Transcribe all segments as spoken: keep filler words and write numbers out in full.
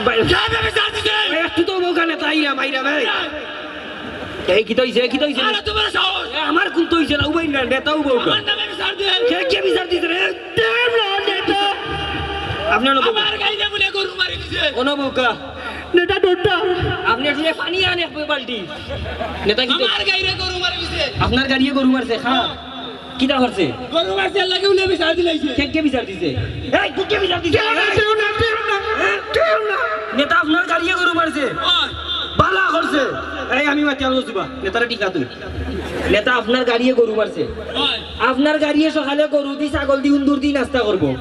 ভাই, কে বিচার দিছে? একটু তো বউকা নেতা আইরা, মাইরা ভাই। এই কিতা অইছে, কিতা অইছে? আরে তোমার সাহস। এ, আমার কুন্তা অইছে না, উবাই না, নেতা উবাউকা। আমার নামে বিচার দে। কে, কে বিচার দিছে রে? দেব না, নেতা। আপনি অনো বউকা। আমার গাড়িরে বুলে গরু মারি দিছে। অনো বউকা। নেতা ডরটা। আপনি আসলে পানি আন এক বালতি। নেতা কিতা? আমার গাড়িরে গরু মারি দিছে। আপনার গাড়িয়ে গরু মারছে, হ্যাঁ। কিতা করছে? গরু মারছে, এর লাগি উনি বিচার দিলাইছে। কে, কে বিচার দিছে? এই, কে, কে বিচার দিছে? কেউ না, কেউ না, কেউ না, কেউ না। নেতা আপনার গাড়িয়ে গরু মারছে। ওই। বালা করছে। এই, আমি মাতি আনলো সুবা। নেতারা ঠিক না তুই। নেতা আপনার গাড়িয়ে গরু মারছে। ওই। আপনার গাড়িয়ে সকালে গরু দি, ছাগল দি, উন্দুর দি নাস্তা করবো।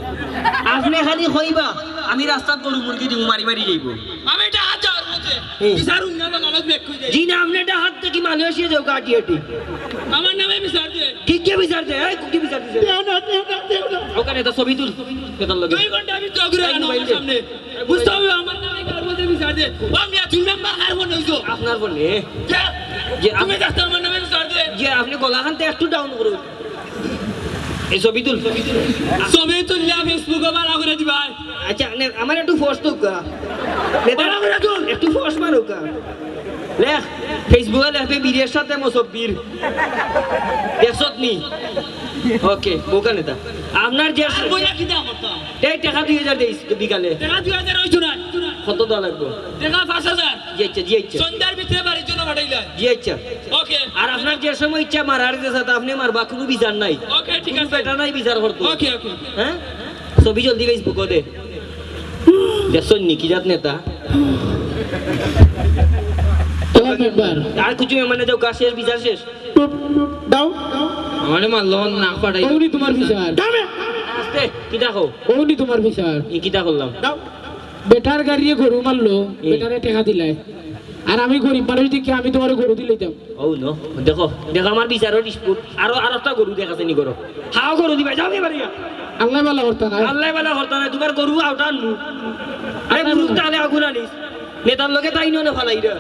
আপনি খালি কইবা, "আমি রাস্তাত গরু মুরগি দিমু, মারি মারি যাইবো।" আমি এটা হাত যাওয়ার পথে। হুম। বিচার উন্না বাংলাদেশ ব্যাক কই যায়। জি না, আপনি এটা হাত থেকে মালয়েশিয়া যাও, কাটি আটি। আমার নামে বিচার দে। ঠিক কে বিচার দে? এই, কে বিচার দিছে? দেও না, দেও না, দেও না। ওখানে তো ছবি তুল, নেতার লগে। দুই ঘন্টা আমি চোখ ঘুরে এই আনো মোবাইল আমার দে। সামনে। বুঝতে হবে আমার নামে কার মধ্যে বিচার দে। ও মিয়া, তুমি মেম্বার কার মনে হইছো? আপনার মনে। কে? যে তুমি আপ- যাচ্ছ আমার নামে বিচার দে। যে আপনি গলাখানতে একটু ডাউন করুন। এই ছবি তুল। ছবি তুললে Facebook-ও ভাড়া করে দিবা। আচ্ছা, নে, আমার একটু ফোর্স দৌকা। নেতা, ভাড়া করে তুল। একটু ফোর্স মারুকা। লেখ, Facebook-এ লেখবে বীরের সাথে মুসব্বির। দেখছত নি? ওকে, বউকা নেতা। আপনার যে আর বইয়া কিতা করতাম? এই টাকা দুই হাজার দেইস বিকালে। টাকা দুই হাজার অইতো না। কত দেওয়া লাগবো? টাকা পাঁচ হাজার। জি আচ্ছা, জি আচ্ছা। সন্ধ্যার ভিতরে বাড়ির জন্য পাঠাইলা। জি আচ্ছা। ওকে। আর আপনার যে সময় ইচ্ছা মারার যে সাথে আপনি মারবা, কোনো বিচার নাই। ওকে, ঠিক কোনো আছে। বেটা নাই বিচার করতো। ওকে, ওকে। হ্যাঁ? ছবি জলদি Facebook-ও দে। দেখছো নি কি জাত নেতা? তোমার মেম্বার। আর কিছু মেম্বার না যাও, কাজ শেষ, বিচার শেষ। দাও। আমারে মারলো, না পাঠাই। ওনি তোমার বিচার। আস্তে, কিতা কও? ওনি তোমার বিচার। ই কিতা করলাম? দাও। বেটার গাড়িয়ে গরু মারলো, হুম। বেটারে টাকা দিলাই। আর আমি গরিব মানুষ দেখি আমি তোমারে গরু দিলাইতাম। ও নো, দেখো, দেখো আমার বিচারও dispute। আরো, আরো একটা গরু দেখাছে নি গরু। হাও গরু দিবা, যাও এবারে। আল্লাহ বালা করতা না। আল্লাহ বালা করতা না, তোমার গরু আউটা আনবো। আরে আল্লাহ মুরুখ বালা। তাহলে আগুন আনিস। নেতার লগে তাই ননে ফালাই রে।